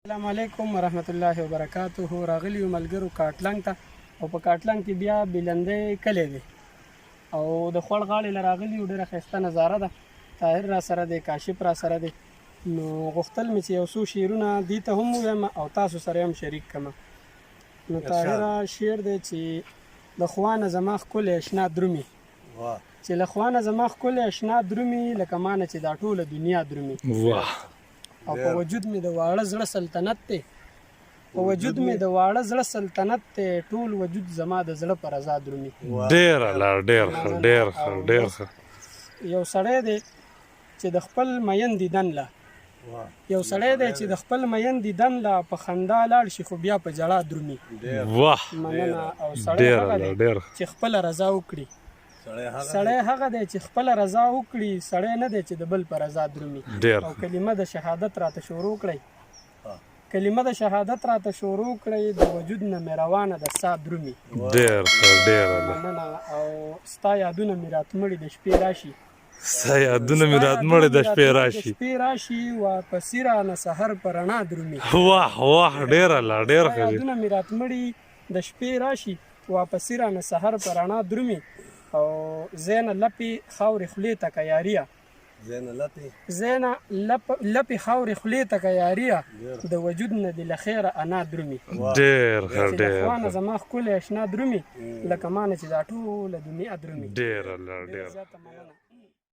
السلام علیکم ورحمت الله وبرکاته. راغلی یو ملګرو کاټلنګ ته، او په کاټلنګ کې بیا بلندی کلی دی او د خوړ غاړې له راغلي یو. ډېره ښایسته نظاره ده. طاهر را سره دی، کاشف را سره دی، نو غوښتل مې چې یو څو شعرونه دې ته هم ووایم او تاسو سره هم شریک کړم. نو طاهره، شعر دی چې د خوا نه زما ښکلی اشنا درومي، چې له خوا نه زما ښکلی اشنا درومي، لکه ما نه چې دا ټوله دنیا درومي. او په وجود مې د واړه زړه سلطنت دی، په وجود مې د واړه زړه سلطنت دی، ټول وجود زما د زړه په رضا درومي. ډیر الله، ډیر ښه، ډیر ښه، ډیر ښه. یو سړی دی چې د خپل مین دیدن له، یو سړی دی چې د خپل مین دیدن له په خندا لاړ شي، خو بیا په ژړا درومي. مننه. او سړی هغه دی چې خپله رضا وکړي، سړی هغه دی چې خپله رضا وکړي، سړی نه دی چې د بل په رضا درومي. او کلمه د شهادت راته شروع کړئ، کلمه د شهادت راته شروع کړئ، د وجود نه مې روانه د سا درومي. ډیر ښه، ډیر. مننه. او ستا یادونه مې راتمړي د شپې راشي، ستا یادونه مې راتمړي د شپې راشي، د شپې راشي، واپسې رانه سحر په رڼا درومي. واه واه، ډیر الله، ډیر ښه. یادونه مې راتمړي د شپې راشي، واپسې رانه سحر په رڼا درومي. او زینه لپې خاورې خولې ته که یاریه، زینه لپې خاورې خولې ته که یاریه، د وجود نه دې له خیره انا درومي. ډیر ښه، ډیر. له زما ښکلی اشنا درومي، لکه ما نه چې دا ټوله دنیا درومي. ډیر الله، ډیر زیاته مننه.